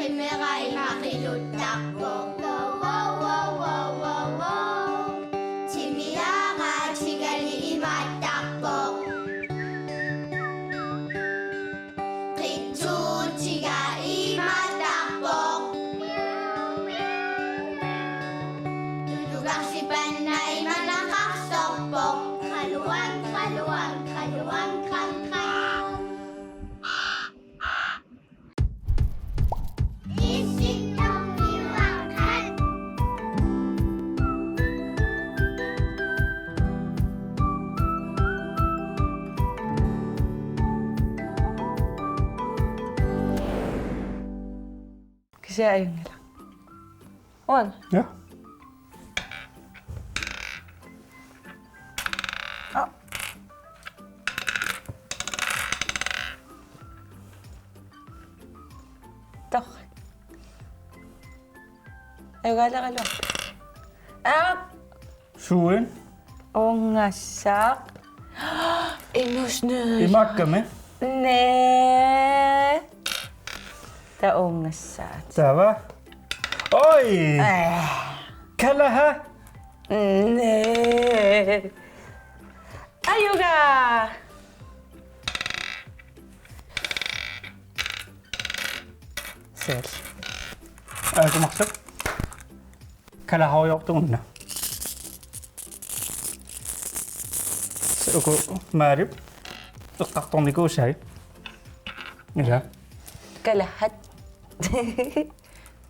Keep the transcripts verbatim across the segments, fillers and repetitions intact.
Timera ima qiluttarpoq. Wow, wow, wow, wow, wow, wow. Timiara tigali imaattarpoq. Qitsuutiga imaattarpoq. Tulugarsipanna imanaqarsorpoq. Qaluan, qaluan, qaluan, qan, qan. Kisianni ajunngilaq. Uanga. Ja. Aa. Torrak. Ajugaaleqaluaq. Aa. Suin. Ungassaaq. Inusnød. Imaakkami. Næ. Taava ungassaat. Taava. Oj! Aa. Kalaha. Næ. Ajugaa. Sel. Ajugaarsuaq. Kalaharujoortugut una. Uku Maalip eqqartornikuusai. Ila. Kalahat.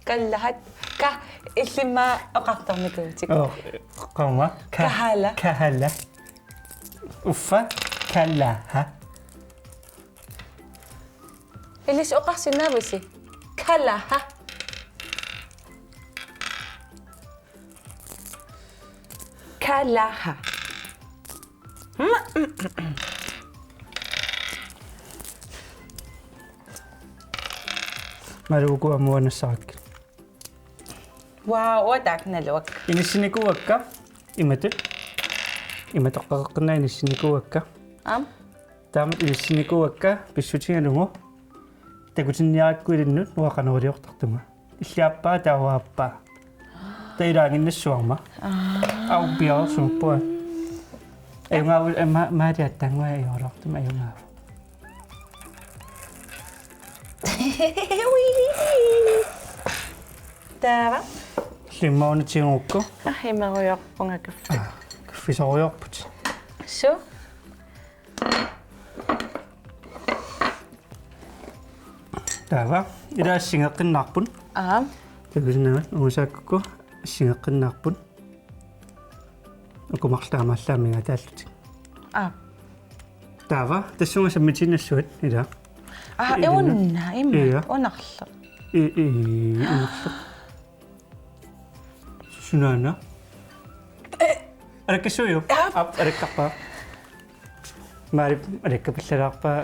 Kalahat. Ka illimmi oqartornikuuvutit. Oh, qaama. Ka-, kahala. Kahala. Uffa kalaha. Ilissi oqarsinnaavusi? Kalaha. Kalaha. Maluuku amuanassaak. Wow, uanga taakku naluakka. Inissinikuuakka imatut. Imatoqqaqqinna inissinikuuakka. Aam. Taamatut inissinikuuakka pissutigalugu. Takutinniarakku ilinnut uanga qanoq iliortartunga. Illit aappaa taava aappaa. Taava ilaanginnassuarma. Aa. Au piarsumppua. Ajunngilaq, eh, ma-, maariattaannguaq ajorortuma ajunngilaq. Ui. Taava. Limmauna tigugukku. Ah, imarujoorpunga kaffi. Ah, kaffisorujoorput. Su. Taava, ila assigeqqinnaarput. Aa. Takusinnaavat, ungasaakkukku assigeqqinnaarput. Uku marluk taamaallaat amigaataallutik. Aa. Taava, tassunga sammitiinnassuat, ila. Aa, ila. Una, ima, ja. Unarlu. I, i, unarlu. Sunaana. Alakkassuujuk? Aap. Aap, alakkarpaa. Maalip alakkapallalaarpaa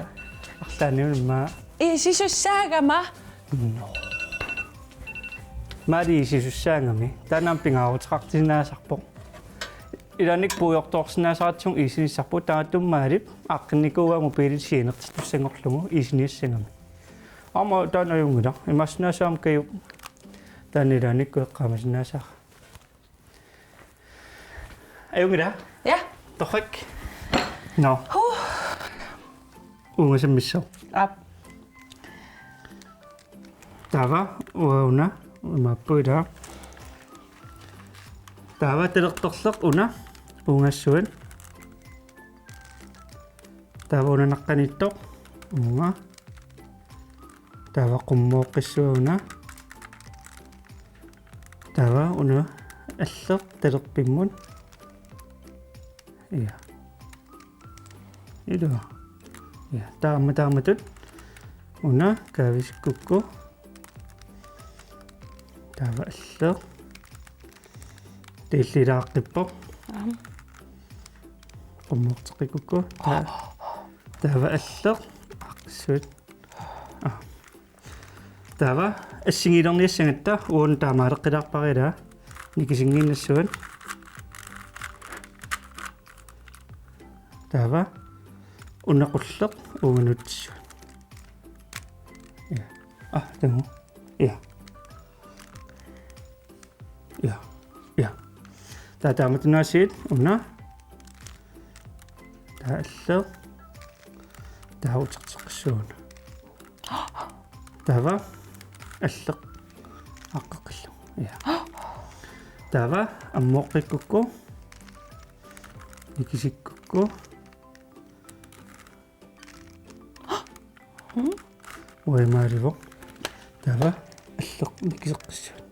arlaanniuna immaqa. Iisisussaagama. No. Maalip iisisussaagami. Taanna aamma pingaaruteqarsinnaasarpoq. Ilaannikkut puigortoorsinnaasaratsigu iisinissarput taamaattumik Maalip aaqqinnikuuaa mobiilillu sianertittussanngorlugu iisiniassagami. Aamma taanna ajunngilaq. Imaassinnaavoq aamma Kajup. Taanna ilaannikkut eqqaamasinnaasara. Ajunngilaq? Ja. Torrak. No. Huh. Uunga sammissaaq. Aap. Taava, uanga una, imaappoq ila. Taava talertorleq una, uungassuat. Taava una naqqaniittoq, uunga. Taava qummooqqissuaq una. Taava una alleq talerpimmut. Ja. Ila. Ja, taama taamatut. Una kaavisikkukku. Taava alleq. Taava illit aaqqippoq. Aam. Qummoorteqqikkukku. Ta-, taava alleq. Aaqqissuit. Aa. Taava assigiilerniassagatta uunga taamaaleqqilaarpara ila nikisinngiinnassuat. Taava una qulleq uunga nuutsissuat. Ja. Ah, tamu. Ja. Ja. Ja. Taava taamatut aasiit una. Taava alleq. Taava uterteqqissuugut. Taava alleq. Aaqqeqqillugu. Ja. Taava ammooqqikkukku. Nikisikkukku. Uimaarivoq. Taava alleq nikiseqqissuugut.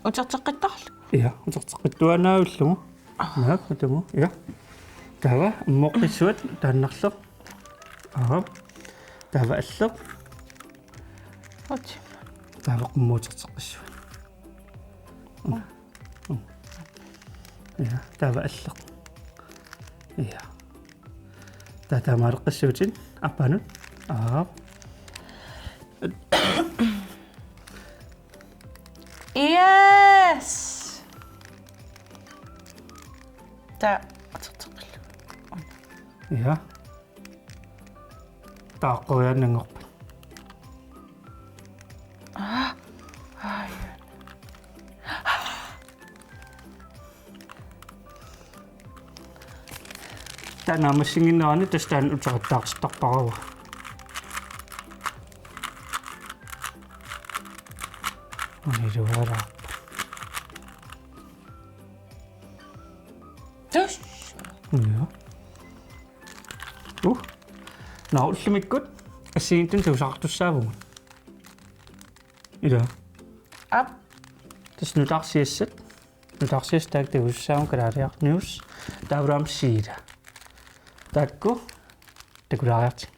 Uterteqqittarlugu? Ja, uterteqqittuaannaavillugu. Naak, atugu. Ja. Taava ammooqqissuat taannarleq. Aap. Taava alleq. Oj. Taava qummut uterteqqissuugut. Ja, taava alleq. Ja. Taava taamaaleqqissuutit aappaanut. Aap. Yes! Taava. Ja. Taava aqquiaannanngorpat. Aa. Ai. Taanna naammassinnginnerani tassa taanna uteqattaartarpara. Uniluaraarpa. Tassa. Ja. Uh. Nå, ullumikkut assigiinngitsunik tusartussaavugut. Ila. Aap. Tassa nutaarsiassat. Nutaarsiassat taakku takusussaavagut Kalaaliaraq News. Taavalu aamma Siila. Taakku takulaariartigit.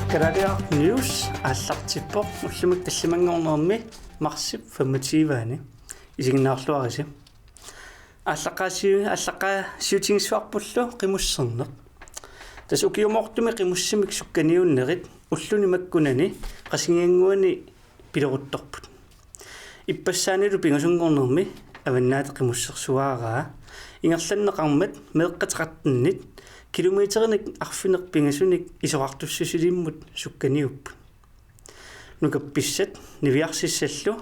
Kalaaliaraq News aallartippoq ullumikkut tallimanngornermi marsip femogtyve-ani. Isiginnaarluarisi. Aallaqqaasiu-, aallaqqaasiutigissavarpullu qimusserneq. Tassa ukiumoortumik qimussimik sukkaniunnerit ulluni makkunani Qasigiannguani pileruttorput. Ippassaanilu pingasunngornermi Avannaata Qimussersuaaraa ingerlanneqarmat meeqqat tretten-it kilometerinik arfineq-pingasunik isorartussusilimmut sukkaniupput. Nukappissat niviarsissallu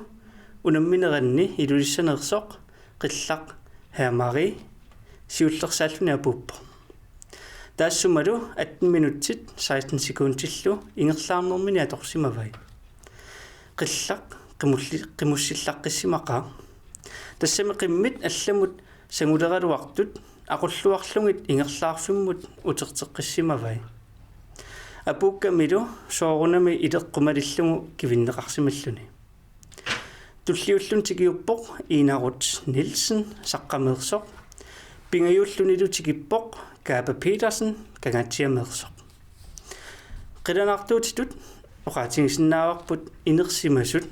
unammineranni Ilulissaneersoq Qillaq Herr Marie siullersaalluni apuuppoq. Taassumalu atten minutsit seksten sekundillu ingerlaarnermini atorsimavai. Qillaq qimulli-, qimussillaqqissimaqaaq. Tassami qimmit allamut sanguleraluartut aqulluarlugit ingerlaarfimmut uterteqqissimavai. Apuukkamilu soorunami ileqqu malillugu kivinneqarsimalluni. Tulliulluni tikiuppoq Iinarut Nielsen Saqqameersoq. Pingajuullunilu tikippoq Kaapa Petersen Kangaatsiameersoq. Qilanaartuutitut oqaatigisinnaavarput inersimasut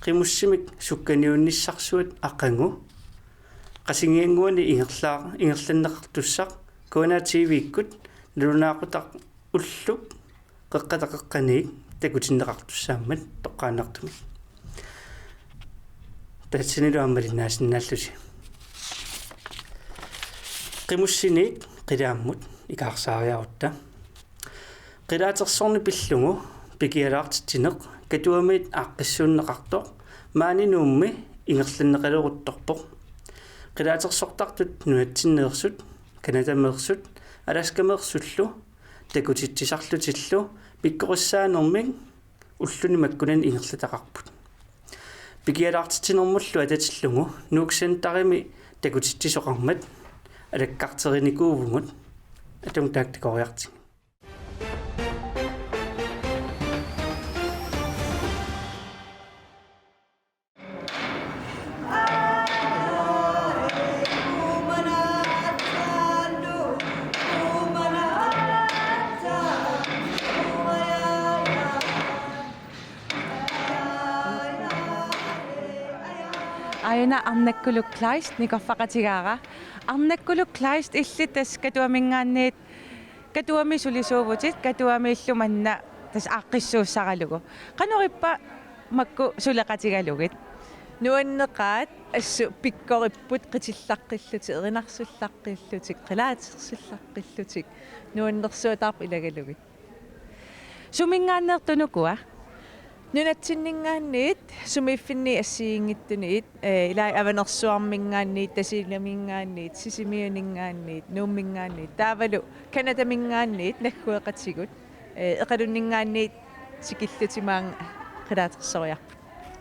qimussimik sukkaniunnissarsuat aqagu Qasigiannguani ingerlaa-, ingerlanneqartussaq K N R T V-kkut nalunaaqutaq ullup qeqqata qeqqaniit takutinneqartussaammat toqqaannartumik. Tassanilu aamma malinnaasinnaallusi. Qimussiniit qilaammut ikaarsaariarutta. Qilaatersorneq pillugu pikialaartitsineq Katuamiit aaqqissuunneqartoq maani Nuummi ingerlanneqaleruttorpoq. Qilaatersortartut nunatsinneersut, Canadameersut, Alaskameersullu takutitsisarlutillu pikkorissaanermik ulluni makkunani ingerlataqarput. Pikialaartitsinermullu atatillugu Nuuk Centerimi takutitsisoqarmat alakkarterinikuuvugut, atugu taakku takoriartigit. Aajuna Arnakkuluk Kleist nikorfaqatigaara. Arnakkuluk Kleist, illit tassa Katuaminngaanniit, Katuami sulisuuvutit, Katuamiillu manna tassa aaqqissuussaralugu. Qanoq ippa Makku suleqatigalugit? Nuanneqaat, assut pikkoripput, qitillaqqillutik, erinarsullaqqillutik, qilaatersullaqqillutik, nuannersuataarput ilagalugit. Suminngaanneertut ukua? Nunatsinninngaanniit, sumiiffinni assigiinngitsuniit, eh, ilai Avanersuarminngaanniit, Tasiilaminngaanniit, Sisimiuninngaanniit, Nuumminngaanniit, taavalu Canadaminngaanniit naggueqatigut, eh, Iqalunninngaanniit tikillutik maanga qilaatersoriarput.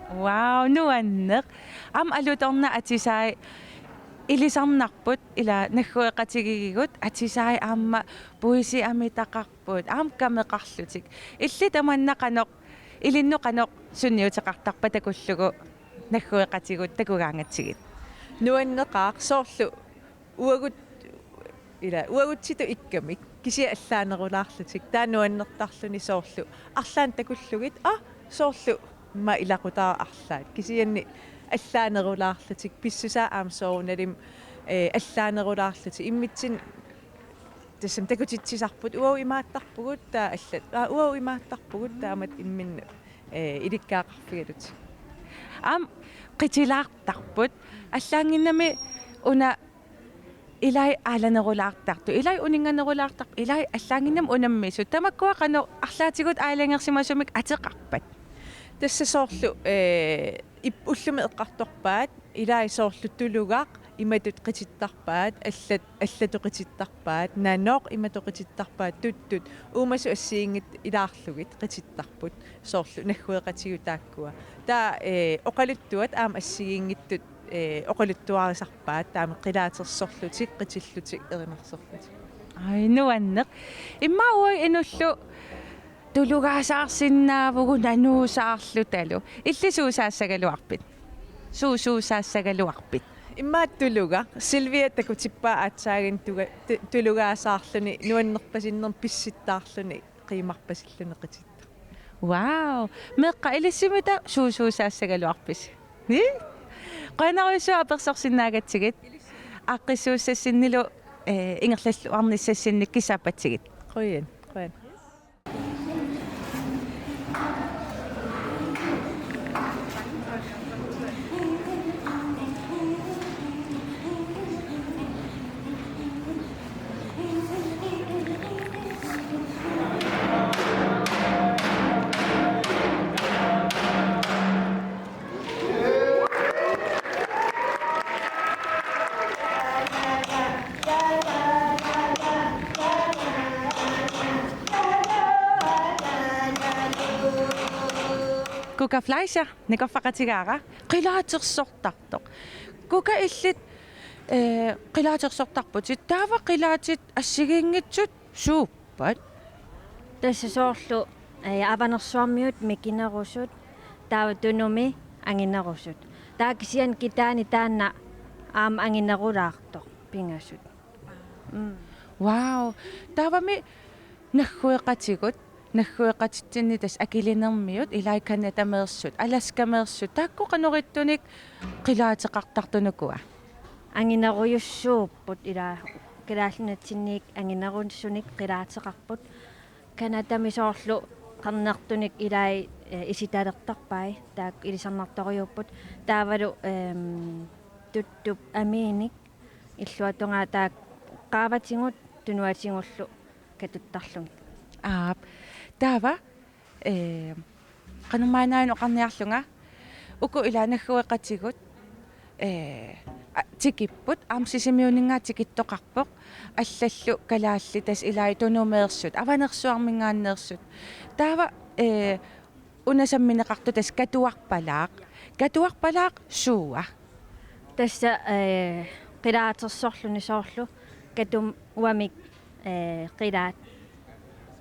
Wow, nuanneq. Aamma alutornaq atisai ilisarnarput, ila naggueqatigigigut atisai aamma puisi amitaqarput, aamma kameqarlutik. Illit tamanna qanoq, ilinnut qanoq sunniuteqartarpa takullugu naggueqatigut takugaangatsigit? Nuanneqaaq, soorlu uagut-, ila, uagutsitut ikkamik, kisianni allaanerulaarlutik, taava nuannertarluni soorlu arlaannik takullugit, aa, soorlu immaqa ilaquttat arlaat, kisianni allaanerulaarlutik, pissusaat aamma soorunalimi, eh, allaanerulaarlutik, immitsinnut tassami takutitsisarput, uagut imaattarpugut, taava allat, aa, uagut imaattarpugut, taamatut imminnut, eh, ilikkagaqarfigalutik. Aamma qitilaartarput, allaannginnami una ilai aalanerulaartartut, ilai uninnganerulaartarput, ilai allaannginnami unammisut. Tamakkua qanoq arlaatigut aalajangersimasumik ateqarpat? Tassa soorlu, eh, ip-, ullumi eqqartorpaat, ilai soorlu tulugaq imatut qitittarpaat, allat, allatut qitittarpaat, nanoq imatut qitittarpaat, tuttut, uumasut assigiinngitsut ilaarlugit qitittarput, soorlu naggueqatigut taakkua. Taava, eh, oqaluttuat aamma assigiinngitsut, eh, oqaluttuarisarpaat, taama qilaatersorlutik, qitillutik, erinarsorlutik. Ai, nuanneq. Immaqa uagut inullu tulugaasaarsinnaavugut nanuusaarlutalu. Illit suusaassagaluarpit? Suusuusaassagaluarpit? Immaqa tulugaq. Silvia takutippaa aatsaannguaq tuga-, tu-, tulugaasaarluni nuannerpasinnermik pissittaarluni qiimarpasilluni qitittoq. Wow! Meeqqat, ilissimmita suusuusaassagaluarpisi? Ni? Qujanarujussuaq apersorsinnaagatsigit. Aaqqissuussassinnilu, eh, ingerlalluarnissassinnik kissaappatsigit. Qujan, qujan. Kuka Fleischer, nikorfaqatigaara, qilaatersortartoq. Kuka, illit, eh, qilaatersortarputit, taava qilaatit assigiinngitsut suuppat? Tassa soorlu, eh, Avanersuarmiut mikinerusut, taava Tunumi anginerusut. Taava kisianni Kitaani taanna aamma anginerulaartoq pingasut. Mm. Wow. Taavami naggueqatigut, naggueqatitsinni tassa Akilinermiut, ilai Canadameersut, Alaskameersut, taakku qanoq ittunik qilaateqartartut ukua? Anginerujussuupput, ila Kalaallit Nunatsinniit anginerusunik qilaateqarput. Canadami soorlu qernertunik ilai, eh, isitalertarpai, taakku ilisarnartorujuupput. Taavalu, ehm, tuttup amiinik illuatungaa taakku qaavatigut tunuatigullu katuttarlugit. Aap. Taava, eh, qanormaannaanut oqarniarlunga, uku ila naggueqatigut, eh, a-, tikipput, aamma Sisimiuninngaanniit tikittoqarpoq, allallu kalaallit tassa ilai Tunumeersut, Avanersuarminngaanneersut. Taava, eh, una sammineqartoq tassa Katuarpalaaq. Katuarpalaaq suua? Tassa, eh, qilaatersorluni soorlu Katuamik, eh, qilaat-,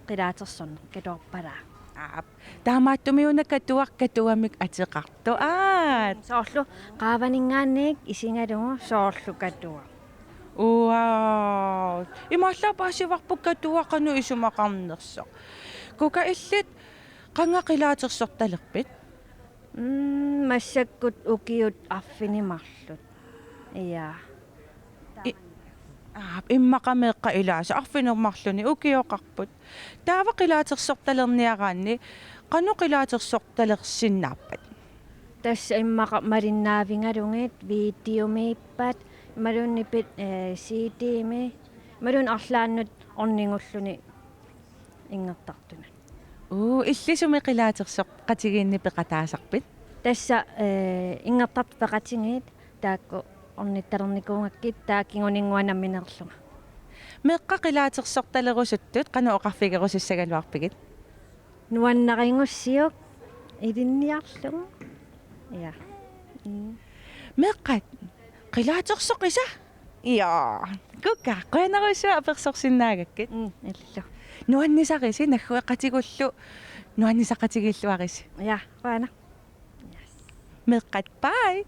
qilaatersorneq Katuarpalaaq. Aap. Taamaattumik una Katuaq Katuamik ateqartoq. Aat. Soorlu qaavaninngaanniit isigalugu soorlu Katuaq. Wow. Imaallaat paasivarput Katuaq qanoq isumaqarnersoq. Kuka, illit qanga qilaatersortalerpit? Mm, massakkut ukiut arfineq-marluk. Ja. I-, aa, immaqa meeqqat ilaasa arfineq-marlunnik ukioqarput. Taava qilaatersortalerniaraanni Qanoq qilaatersortalersinnaappat? Tassa immaqa malinnaavigalugit videomiippat, imaluunniit pit-, eh, C D-mi, imaluunniit arlaannut ornigulluni inngertartunut. Uu, illit sumi qilaatersoqatigiinni peqataasarpit? Tassa, eh, inngertartut peqatigiit taakku ornittalernikuugakkit taava kinguninnguaq nammineerlunga. Meeqqat qilaatersortalerusuttut qanoq oqarfigerusussagaluarpigit? Nuannarigussiuk ilinniarlugu. Ja. Mm. Meeqqat, qilaatersoqisa? Ja. Kukka, qujanarsuaq apersorsinnaagakkit. Mm, illu. Nuannisarisi, naggueqatigullu nuannisaqatigiilluarisi. Ja, qujanaq. Meeqqat, bye.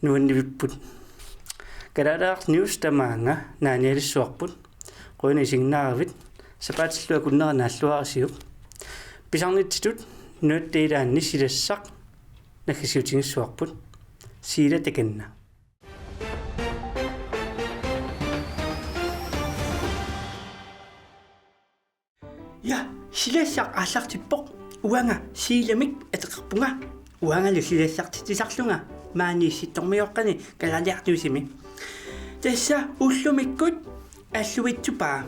Nuannivipput. Kalaaliaraq News tamaanga naanialissuarput. Qujanaq isiginnaaravit, sapaatillu akunnera naalluarisiuk. Pisarnitsitut nunatta ilaanni silassaq naggasiutigissavarput. Siila takanna. Ja, silassaq aallartippoq. Uanga Siilamik ateqarpunga. Uangalu silassartitsisarlunga maani Issittormioqqani Kalaaliaraq Newsimi. Tassa ullumikkut Alluitsupaa.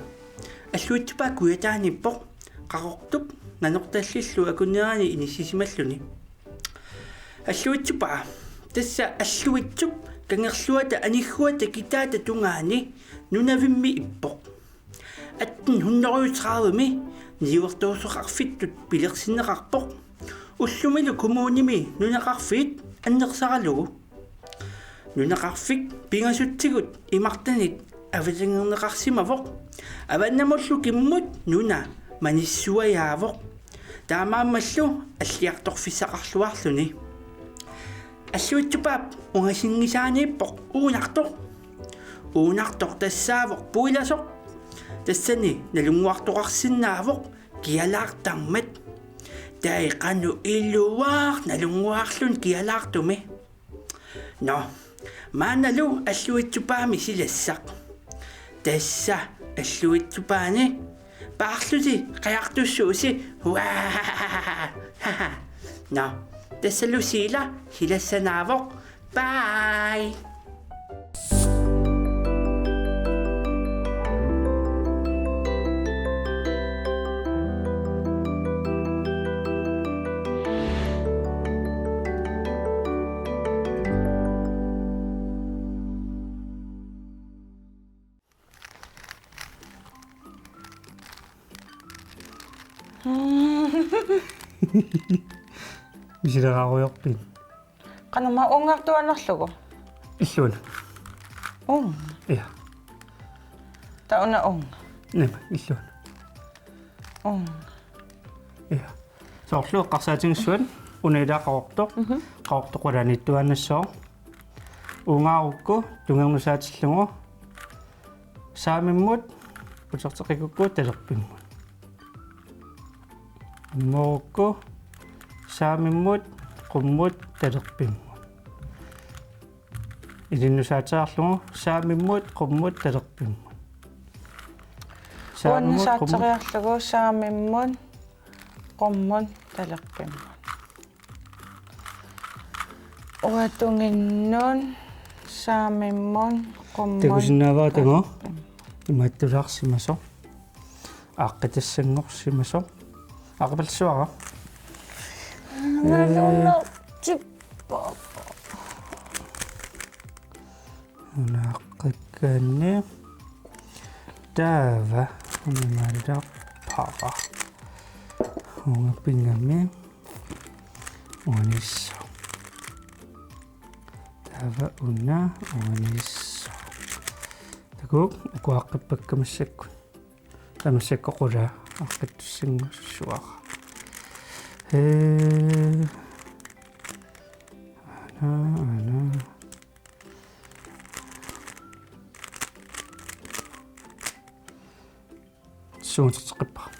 Alluitsupaa Kujataaniippoq. Qaqortup Nanortallillu akunnerani inissisimalluni. Alluitsupaa. Tassa Alluitsup kangerluata anigguata kitaata tungaani nunavimmi ippoq. Atten hundrede tredive-mi niuertoorsuaqarfittut pilersinneqarpoq. Ullumilu kommunimi nunaqarfiit annersaralugu. Nunaqarfik pingasutsigut imartanit avatangerneqarsimavoq. Avannamullu kimmut nuna manissuajaavoq. Taamaammallu alliartorfissaqarluarluni. Alluitsupaap ungasinngisaaniippoq Uunartoq. Uunartoq tassaavoq puilasoq. Tassani nalunnguartoqarsinnaavoq kialaartarmat. Tai qanoq iluaaq nalunnguarluni kialaartumi. Nå, maannalu Alluitsupaami silassaq. Tassa Alluitsupaani paarlusi qajartussuusi. Huaa! Nå, tassalu Siila silassanaavoq. Bye! Misileraarujoorpit? Qanormaa uunga artuaannarlugu? Illuuna. Uunga? Ja. Taava una uunga? Nima, illuuna. Uunga. Ja. Soorlu eqqarsaatigissuat una ilaa qaqortoq. Mhm. Qaqortoq qulaaniittuaannassaaq. Uungaarukku tungernusaatillugu saamimmut uterteqikukku talerpimmut. Moorukku saamimmut qummut talerpimmut. Ilinnusaateriarlugu saamimmut qummut talerpimmut. Saamimmut qummut. Uannusaateriarlugu saamimmut qummut talerpimmut. Uatunginnun saamimmut qummut. Takusinnaavara taanna? Talerpimmut. Imaattulaarsimasoq. Aaqqitassanngorsima soorlu. Aaqqipallassuara. Nalunartippa. Unaqqikkanni. Taava. Unaqqipara. Uunga pingami. Uanissaq. Taava una uanissaq. Takuuk, ukua aqqippakka massakkut. Taava massakkut qulaa aqqittussanngussuara. Ee. Ana, ana. Suunnerteqqippara.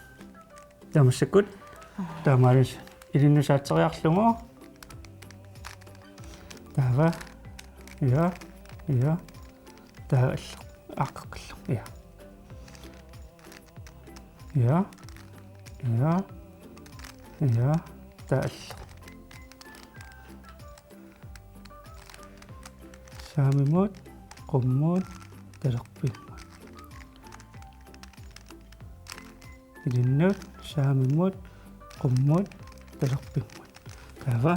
Taava massakkut. Taamaalillusi. Ilinnut saatseriarlugu. Taava. Ja. Ja. Taava allu. Aaqqeqqillugu. Ja. Ja. Ja. Ja. Taava allu. Saamimut, qummut, talerpimmut. Ilinnut, saamimut, qummut, talerpimmut. Taava,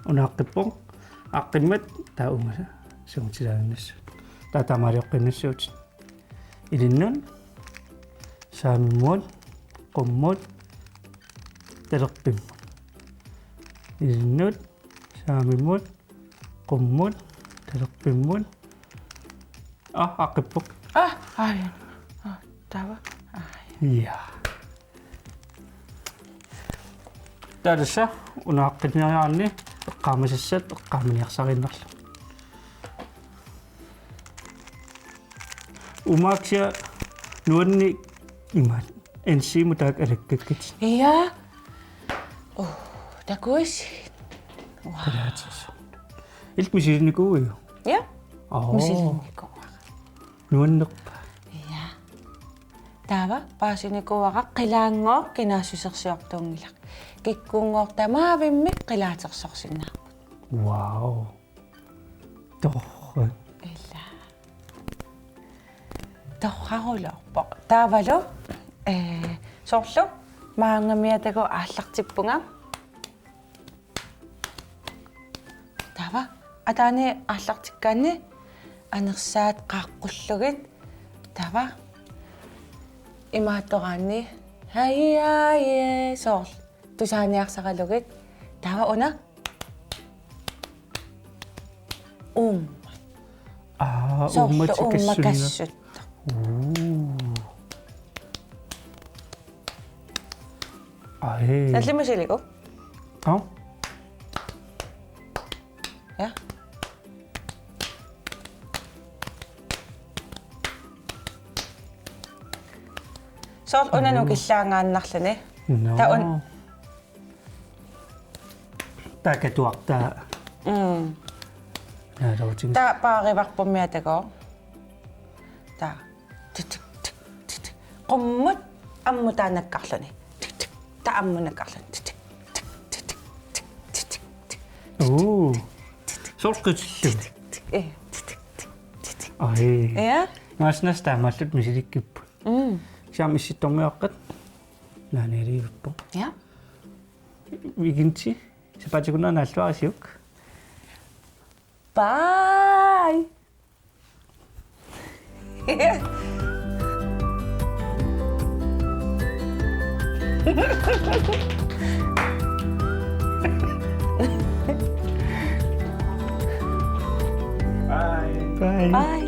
una aqqippoq, aqqimmat, taava uunga, suunngutilaannassuugut. Taava taamaalioqqinnassuugut. Ilinnut, saamimut, qummut, talerpimmut. Ilinnut, saamimut, qummut, talerpimmut. Aa, aqqippoq. Aa, ai. Aa, taava. Ai. Ja. Taava tassa, una aqqinniaraanni, eqqaamasassat, eqqaamaniarsariinnarlugu. Umaaksia nuanni imaat. Ensimu taak alakkakkit. Ja. Oh, takuis. Wow. Kalaatersoq. Illit misilinnikuuiuk? Ja. Oo. Misilinnikuuara. Nuannerpa? Ja. Taava paasinikuuara qilaanngooq kinaassusersiortuunngilaq. Kikkunngoorta maavimmik qilaatersorsinnaapput. Wow. Torrak. Ila. Torraruloorpoq. Taavalu, eh, soorlu maangamiatagu aallartippunga. Taava, ataani aallartikkaanni anersaat qaaqqullugit. Taava, imaattoraanni, haj, haj, soorlu. Tusaaniarsaralugit. Taava una. Uummat. Aa, soorlu uummat tikassunna. Uummat kassut. Uu. Ai. Nallimasiligu? Aa. Ja. Soorlu una nukillaangaannarluni. Nå. Taava un-, taava katuartaa. Mm. Naalootiga. Taava paarivarpummiatagu. Taava. Titik, tik, titik. Qummut ammut taanna nakkarluni. Tik, tik. Taava ammut nakkarluni. Titik, tik, titik, titik, titik, titik. Uu. Soorlu qitillugu. Ee. Ai. Ja. Maasnas taamaallutik misilikkipput. Mm. Saam issittormiuaqqat. Naanialiivippoq. Ja. Weekendi. Sapaatip-akunnera naalluarisiuk. Bye. Bye. Bye. Bye.